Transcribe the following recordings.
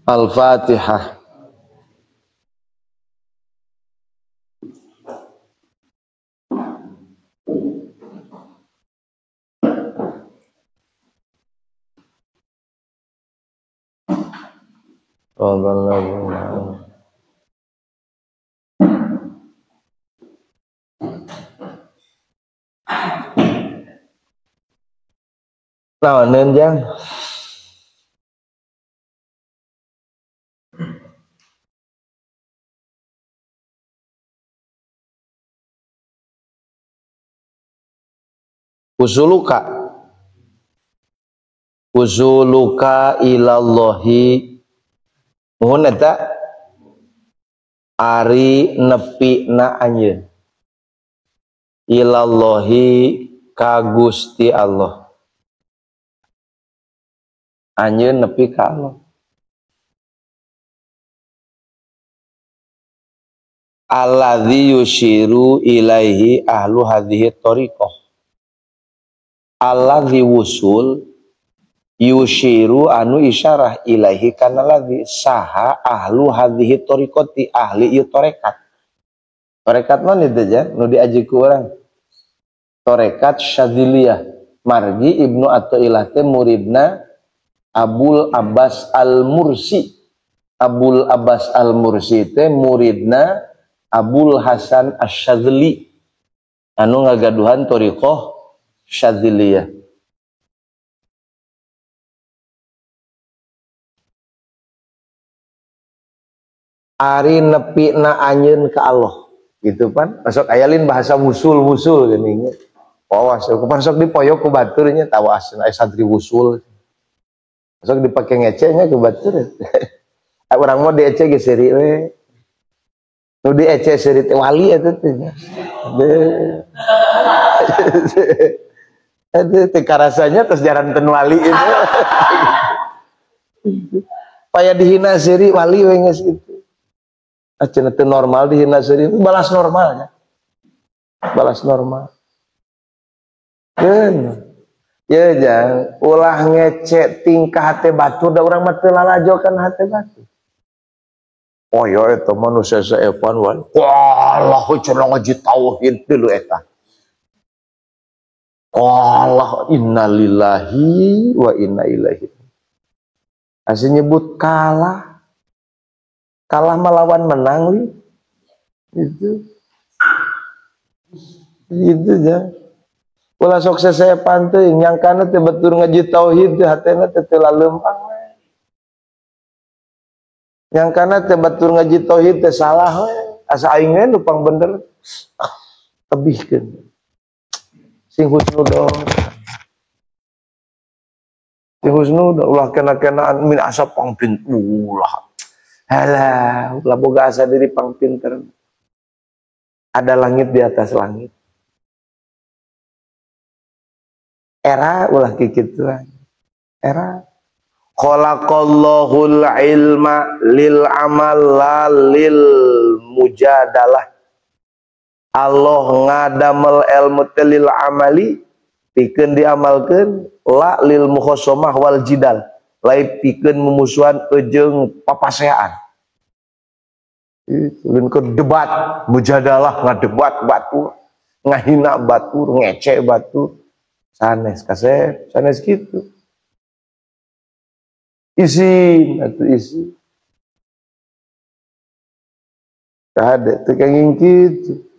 Al-Fatihah. Naon jang? Usuluka usuluka ilallahi muhun eta ari nepi na anjeun ilallahi ka Gusti Allah, anjeun nepi ka Allah. Alladzi yushiru ilaihi ahlu hadhihi thariqah. Alladzi wusul yushiru anu isyarah ilaihi kana ladzi saha ahlu hadhihi thariqati, ahli ieu tarekat. Tarekat mana itu ja nu diaji ku urang? Tarekat Syadziliyah. Margi Ibnu Athaillah teh muridna Abul Abbas Al-Mursi. Abul Abbas Al-Mursi teh muridna Abul Hasan Asy-Syadzili anu ngagaduhan thariqah Syadziliyah. Ari nepi na anjeun ka Allah gitu pan. Masuk ayalin bahasa wusul-wusul geuning. Awas kupan sok dipoyok ku batur nya tawas aya santri wusul. Sok dipake ngece nya ku batur. Urang mah diece ge seuri we. Nu diece seuri teh wali eta teh nya. Aduh, teh karasanya terus jaran ten wali itu. Paya dihina seuri wali we geus kitu. Ah cenah teu normal dihina seuri, balas normalnya. Balas normal. Keun. Ya jang, ulah ngece tingkah hate batur da urang mah teu lalajo kana hate batur. Oh ya eta manusia saepan wan. Walah cenah ngaji tauhid dulu eta. Allah innalillahi wa inna ilaihi. Asli nyebut kalah. Kalah melawan menang li. Itu. Itu ya. Ulah sok sesepan teh nyangkana teh batur ngaji tauhid teh hatena teh teu laleumpang we. Nyangkana teh batur ngaji tauhid teh salah we. Asa aing we nu pang bener. Tebihkeun. Sing husnudon. Sing husnudon ulah kena-kenaan min asa pang pinter ulah. Halah, ulah boga asa diri pang pinter. Ada langit di atas langit. Era ulah kikituan. Era khalaqallahul ilma lil amal la lil mujadalah. Allah ngadamel ilmu teh lil amali pikeun diamalkeun, la lil mukhosomah wal jidal, lain pikeun mumusuhan jeung papaseaan. Itu lain ke debat, mujadalah ngadebat batur, ngahina batur, ngece batur. Sanes kasep, sanes kitu. Isin atuh isi. Kade teu kenging kitu.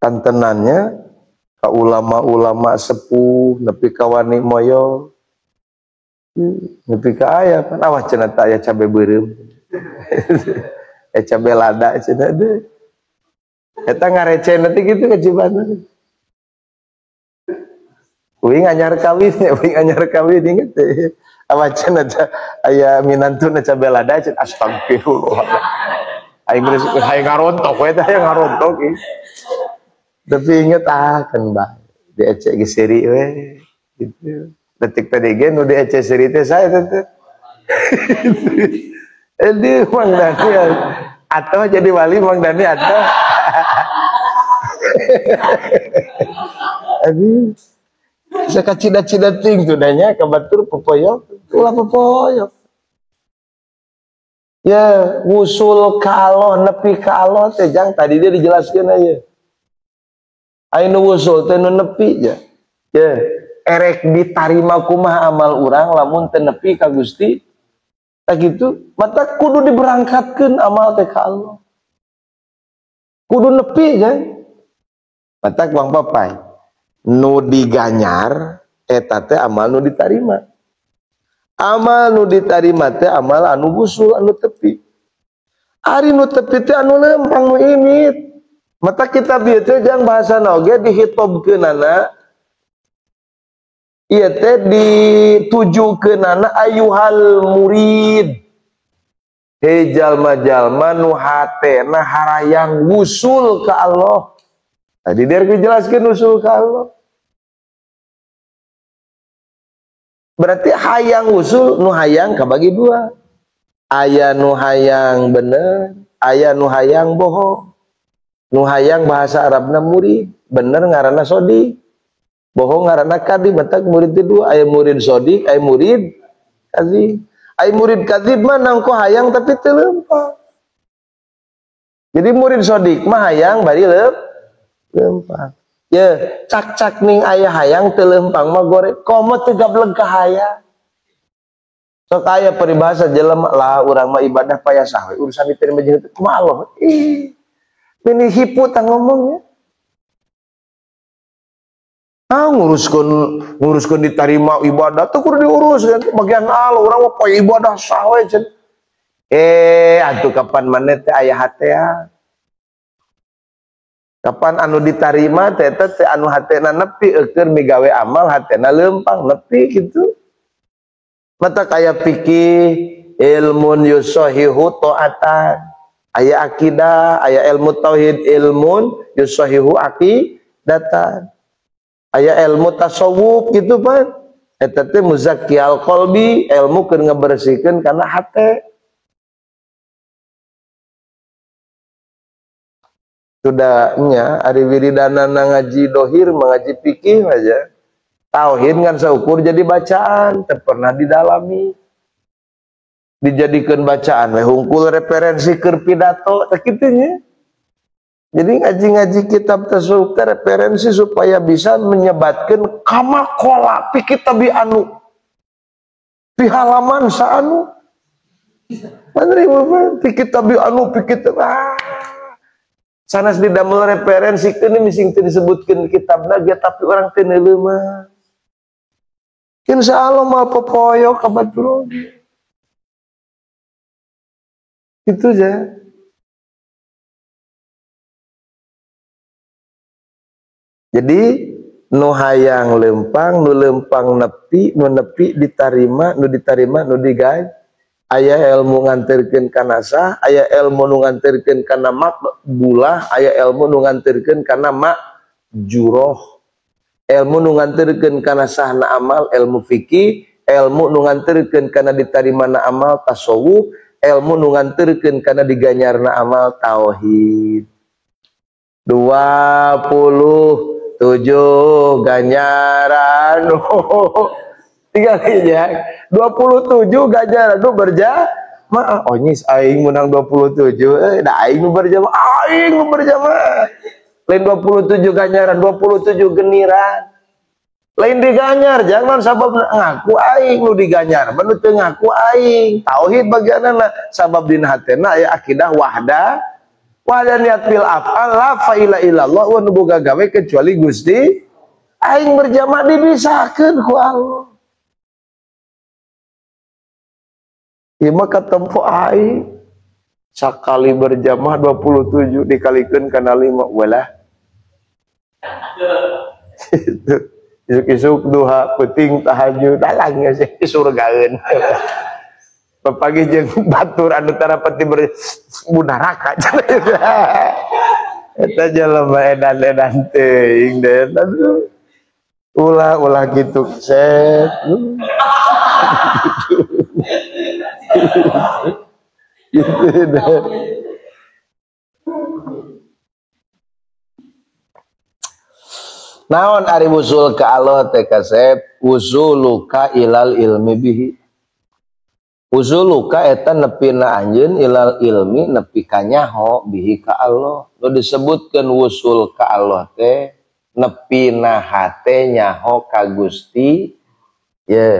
Tantenannya ka ulama-ulama sepuh nepi ka wani moyo nepi ka aya pan awas cenah teh aya cabe beureum. Cabe lada cenah deui. Eta ngareceh teh kitu ka Cibanten. Uing anyar kawin nya, uing anyar kawin inget teh. Awas cenah teh aya minantuna cabe lada cenah astagfirullah. Aing geus hayang ngarontok we teh hayang ngarontok ieu. Tapi inget ah kan bah diece ge seuri we gitu. Detik tadi ge nu diece seuri teh saya teh. Aduh Mang Dani atau jadi wali Mang Dani atau. Aduh. Sakacida-cida ting tuh nanya ka batur popoyok, ulah popoyok. Ya, wusul ka Allah nepi ka Allah teh jang tadi dia dijelaskeun aja. Aya nu wusul teh nu nepi ja. Ya, erek ditarima kumaha amal urang lamun teu nepi ka Gusti. Tah kitu, mata kudu diberangkatkeun amal teh ka Allah. Kudu nepi jang. Matak Bang Papai nu diganyar eta teh amal nu ditarima. Amal nu ditarima teh amal anu wusul anu tepi. Ari nu tepi teh anu lempang nu imit. Mata kitab ieu teh jang bahasana oge dihitobkeunana. Ieu teh ditujukeunana ayuhal murid. Hei jalma-jalma nu hatena harayang wusul ka Allah. Tadi dia dijelaskeun wusul ka Allah. Berarti hayang usul nu hayang kabagi dua. Aya nu hayang bener, aya nu hayang bohong. Nu hayang bahasa Arabna murid, bener ngaranna sodik. Bohong ngaranna kadzib, matak murid teh dua, aya murid sodik, aya murid kadzib. Aya murid kadzib mah nangko hayang tapi teu leumpang. Jadi murid sodik mah hayang bari leumpang. Ya, cak-cak ning aya hayang teu leumpang mah goreng, komo teu gableg ka hayang. Sok aya peribahasa jelema lah urang mah ibadah payah sah we urusan diterima jeung teu kumaha Allah. Ih, ini hipu tah ngomongnya. Ah nguruskeun ditarima ibadah teu kudu diurus bagian Allah urang mah poe ibadah sah we cenah. Eh, atuh kapan maneh teh aya hatea? Kapan anu ditarima teh teh anu hatena nepi eukeun migawe amal hatena leumpang nepi kitu. Mata kaya fikih ilmun yusahihu ta'atan, aya akidah, aya ilmu tauhid ilmun yusahihu aqidatan. Aya ilmu tasawuf kitu pan. Eta teh muzakkiyal qalbi, ilmu keur ngabersihkeun kana hate. Sudah nya ari wiridana ngaji dohir mengaji fikih aja. Tauhid ngan saukur jadi bacaan, teu pernah didalami. Dijadikeun bacaan we hungkul referensi keur pidato teh kitu nya. Jadi ngaji-ngaji kitab tasawuf teh referensi supaya bisa menyebatkeun kama qala fi kitabi anu. Fi halaman saanu. Menerima fi kitabi anu fi kitab sanes didamel referensi keun mising teu disebutkeun kitabna ge tapi urang teu neuleuh mah. Insyaallah moal popoyo ka batur oge. Itu aja. Jadi nu hayang lempang, nu lempang nepi, nu nepi ditarima, nu ditarima nu digae. Aya ilmu nganterkeun kana sah, aya ilmu nu nganterkeun kana makbulah, aya ilmu nu nganterkeun kana makjuroh. Ilmu nu nganterkeun kana sahna amal, ilmu fikih, ilmu nu nganterkeun kana ditarimana amal tasawuf, ilmu nu nganterkeun kana diganyarna amal tauhid. 27 ganjaran. Tiga ya. 27 ganjaran nu berjamaah. Oh nyis aing menang 27. Da aing nu berjamaah, aing nu berjamaah. Lain 27 ganjaran, 27 geniran. Lain diganyar, jangan sabab ngaku aing nu diganyar, mah nu teu ngaku aing. Tauhid bagianana sabab dina hatena aya akidah wahda. Wahdaniyat bil af'al la fa'ila illallah wa nu boga gawe kecuali Gusti. Aing berjamaah dibisakeun ku Allah. Ieu mah katempo aing sakali berjamaah 27 dikalikeun kana 5 walah. Isuk-isuk duha peuting tahajud dalang geus surgaeun. Pagi jeung batur anu tara pati berneraka. Eta jelema edan-edan teuing deh. Ulah-ulah kitu set. Gitu deh. Naon ari wusul ka Allah teh kasep wusuluka ilal ilmi bihi. Usuluka eta nepina anjeun ilal ilmi nepi ka nyaho bihi ka Allah. Nu disebutkeun wusul ka Allah teh nepina hate nyaho ka Gusti ye.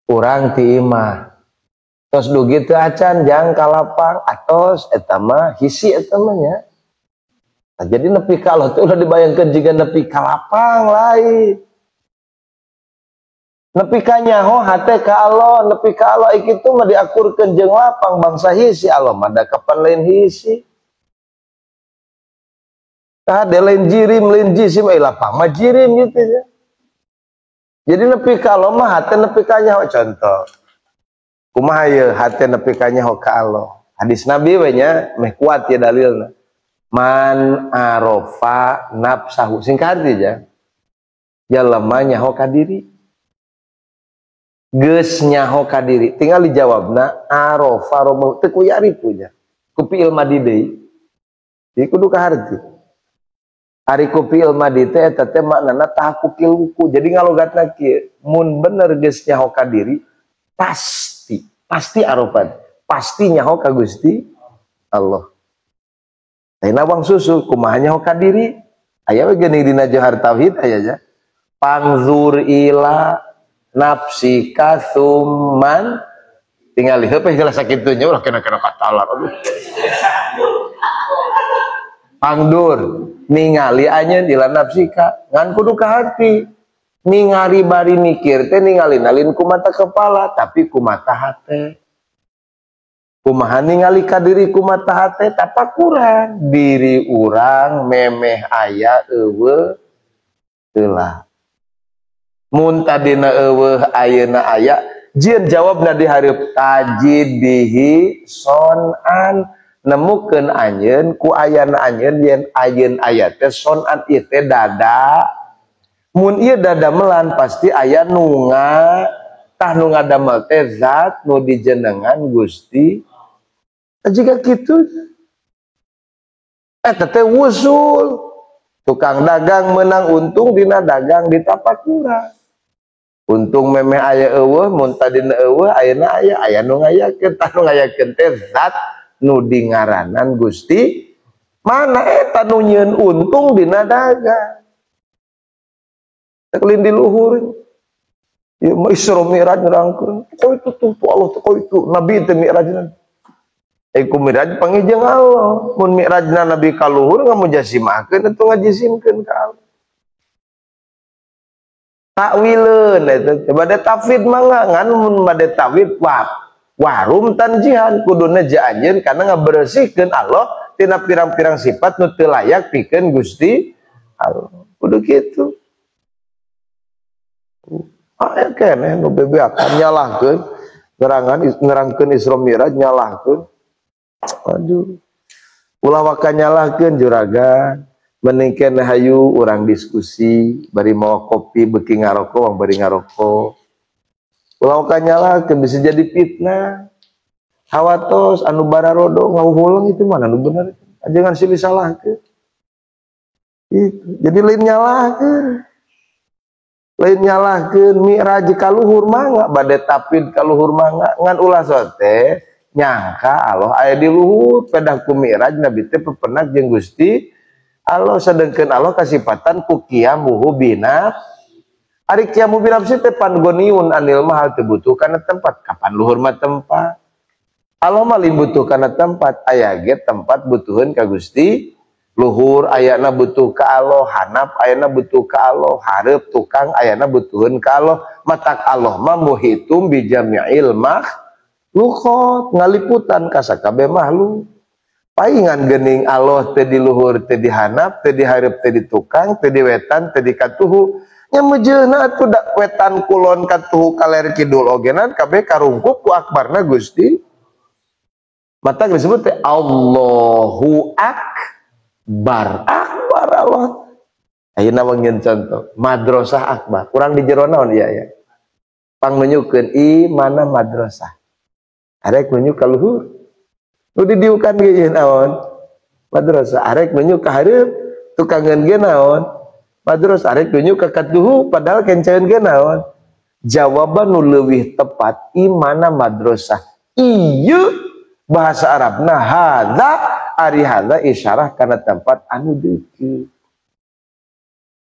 Urang ti imah. Tos dugi teu acan jang ka lapang atos eta mah hisi eta mah nya. Nah, jadi nepi ka Allah teh ulah dibayangkeun jiga nepi ka lapang lain. Nepi ka nyaho hate ka Allah, nepi ka Allah kitu mah diakurkeun jeung lapang bangsa hisi Allah mah da kapan lain hisi. Tah de lain jirim lain jisim ai lapang mah jirim gitu ya. Jadi nepi ka Allah mah hate nepi ka nyaho contoh. Kumaha ieu hate nepi ka nyaho ka Allah. Hadis Nabi we nya meh kuat ya dalilna. Man arafa nafsahu singkat aja. Jalema nyaho ka diri. Geus nyaho ka diri tinggal dijawabna arafa romahu teu ku yarifu nya ku fi'il madi deui jadi kudu kaharti ari ku fi'il madi teh eta teh maknana tahaqquqil wuku jadi ngalogatna kieu mun bener geus nyaho ka diri pasti pasti arafa pasti nyaho ka Gusti Allah. Lain wang susu kumaha nyaho ka diri aya we geuning dina Johar Tauhid aya nya pangzur ila nafsika summan tinggal heup heula sakitu nya ulah kena-kena katalar aduh pangdur ningali anjeun ila nafsika ngan kudu ka hati ningali bari mikir teh ningali nalin ku mata kepala tapi ku mata hate kumaha ningali ka diri ku mata hate tapakuran diri urang memeh aya eueuh heula mun tadina eueuh ayeuna aya jieun jawabna di hareup tajid bihi sonan nemukeun anjeun ku ayana anjeun yen ayeun aya teh sonan ieu teh dada mun ieu dada melan pasti aya nu tah nu ngadamel teh zat nu dijenengan Gusti jika kitu eta teh wusul tukang dagang menang untung dina dagang ditapakuran untung memeh aya eueuh mun tadina eueuh ayeuna aya aya nu ngayakeun tah nu ngayakeun teh zat nu dingaranan Gusti mana eta nu nyieun untung dina dagang teh lain di luhur ieu mah Isra Mi'raj nerangkeun kok itu tuh Allah kok itu nabi teh mi'rajna ku mi'raj panggih jeung Allah mun mi'rajna nabi ka luhur ngamujasimahkeun atuh ngajisimkeun ka Allah takwileun eta bade tafwid mangga ngan mun bade tafwid warum tanjihan kuduna ja anjeun kana ngabersihkeun Allah tina pirang-pirang sifat nu teu layak pikeun Gusti Allah kudu kitu aya keneh nu bebeakan nyalahkeun nerangkeun Isra Mi'raj nyalahkeun aduh ulah waka nyalahkeun juragan mending keneh hayu urang diskusi bari mawa kopi beuki ngaroko wang bari ngaroko ulah waka nyalahkeun bisa jadi fitnah hawatos anu bararodo ngahuhuleng itu mana anu bener jangan silih salahkeun itu jadi lain nyalahkeun mi'raj ka luhur mangga bade tapid ka luhur mangga ngan ulah sote nyangka Allah aya di luhur pedah ku mi'raj nabi teh pepenak jeung Gusti Allah sedengkeun Allah kasipatan ku qiyamuhu bina ari qiyamu binafsi teh pangoniun anil mahal teu butuh kana tempat kapan luhur mah tempat Allah mah lain butuh kana tempat aya ge tempat butuheun ka Gusti luhur ayana butuh ka Allah hanap ayana butuh ka Allah hareup tukang ayana butuheun ka Allah matak Allah mah muhitum bi jami'il makhluqat ngaliputan ka sakabeh makhluk paingan geuning Allah teh di luhur teh di hanap teh di hareup teh di tukang teh di wetan teh di katuhu nya mejeuna atuh da wetan kulon katuhu kaler kidul ogenan kabeh karungkup ku akbarna Gusti matak disebut teh Allahu Akbar akbar Allah ayeuna mah nyeun contoh madrasah akbar kurang di jero naon ieu ya pangnunjukeun i mana madrasah arek nunjuk ka luhur nu didiukan ge ieu naon madrasah arek nunjuk ka hareup tukangeun ge naon madrasah arek nunjuk ka katuhu padahal kenceun ge naon Jawaban nu leuwih tepat imana madrasah. Ieu bahasa Arabna hadza ari hadza isyarah kana tempat anu deukeut.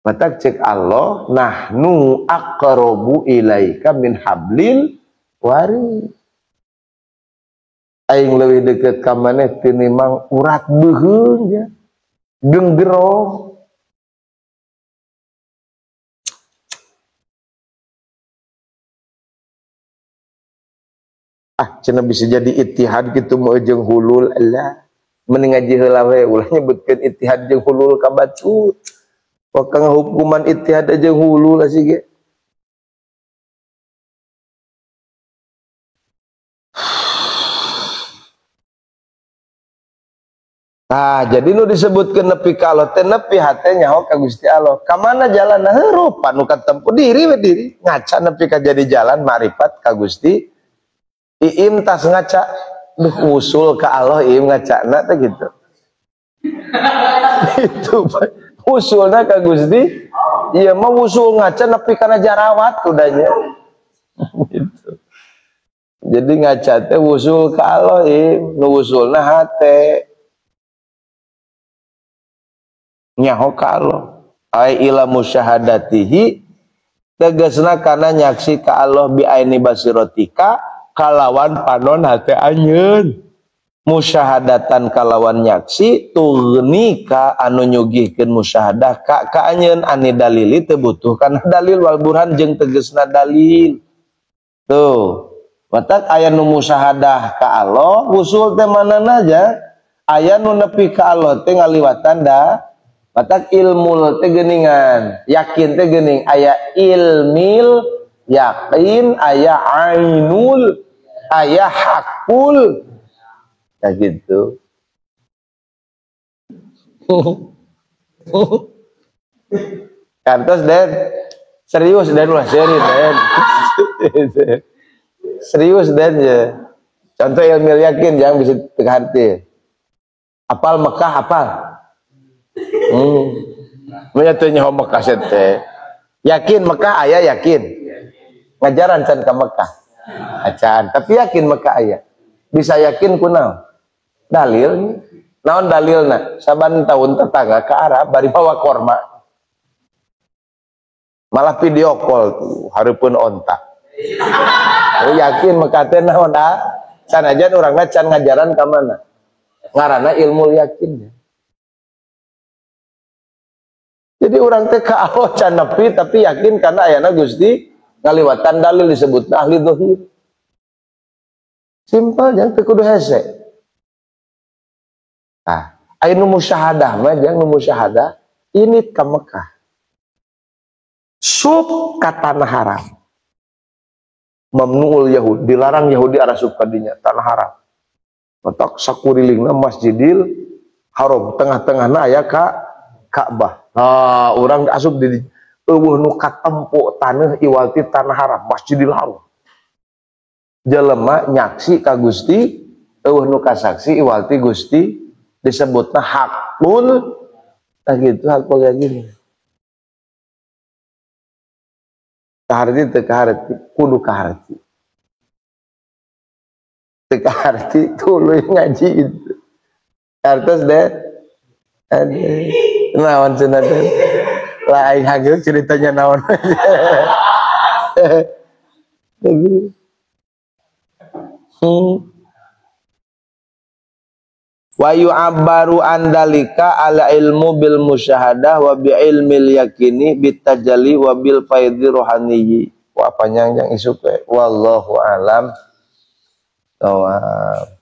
Matak cek Allah nahnu aqrabu ilaika min hablil warid. Aing leuwih deukeut ka maneh tinimbang urat beuheung ya. Genggero. Ah, cenah bisa jadi ittihad kitu mah jeung hulul lah. Mending ngaji heula we ulah nyebutkeun ittihad jeung hulul ka batur. Wakang hukuman ittihad jeung hulul asih ge. Nah, jadi nu disebutkeun nepi ka Allah teh nepi hate nyaho ka Gusti Allah. Ka mana jalanna heurup nu katempuh diri we diri. Ngaca nepi ka jadi jalan makrifat ka Gusti. Iim tas ngaca, duh usul ke Allah iim ngacana teh gitu. Itu usulna ka Gusti, ieu mah usul ngaca nepi kana jarawat udahnya. Gitu. Jadi ngaca teh usul ka Allah iim, nu usulna hate. Nyaho ka Allah. Ai ila musyahadatihi tegasna kana nyaksi ka Allah bi aini basirotika kalawan panon hate anjeun. Musyahadatan kalawan nyaksi tugni ka anu nyugihkeun musyahadah ka anjeun ani dalili teu butuh kana dalil wal burhan jeung tegasna dalil. Tuh, matak aya nu musyahadah ka Allah usul teh manana aja aya nu nepi ka Allah teh ngaliwatan da. Matak ilmu teh geuningan, yakin teh geuning aya ilmil yakin, aya ainul, aya hakul. Ya gitu. Kantos Den. Serius Den ulah serius Den. Serius Den ya. Contoh ilmu yakin jangan bisa teka hati. Apal Mekah apal. Menyatu nyaho Mekah teh. Yakin Mekah aya yakin. Ngajaran can ka Mekah. Acan, tapi yakin Mekah aya. Bisa yakin kunaon? Dalil. Naon dalilna? Saban tahun tetangga ke Arab bari bawa korma. Malah video call tuh hareupeun onta. Oh, yakin Mekah teh naon ah? Sanajan urangna can ngajaran ka mana? Ngaranna ilmu yakin. Jadi urang teh ka Allah can nepi tapi yakin karena ayana Gusti ngaliwatan dalil disebutna ahli zahir. Simpel jangan teu kudu hese. Tah, aya nu musyahadah mah jangan nu musyahadah ini ka Mekah. Sup ka tanah haram. Mamnuul Yahudi, dilarang Yahudi arasup ka dinya tanah haram. Matak sakurilingna Masjidil Haram, tengah-tengahna aya ka Ka'bah. Nah, urang asup di eueuh nu katempo taneuh iwalti tanah haram, Masjidil Haram. Jelema nyaksi ka Gusti, eueuh nu kasaksi iwalti Gusti disebutna hakul. Tah gitu hakul yakin. Kaharti teu kaharti, kudu kaharti. Teu kaharti tuluy ngaji itu. Kartos deh. Aduh. Naon cenah teh? Lah aing hageuk ceritanya naon. Wa yu'abbaru andalika ala ilmu bil musyahadah wa bi ilmil yakini bitajalli wa bil faidhi rohaniyi. Wah panjang yang isuk we. Wallahu alam. Tawab.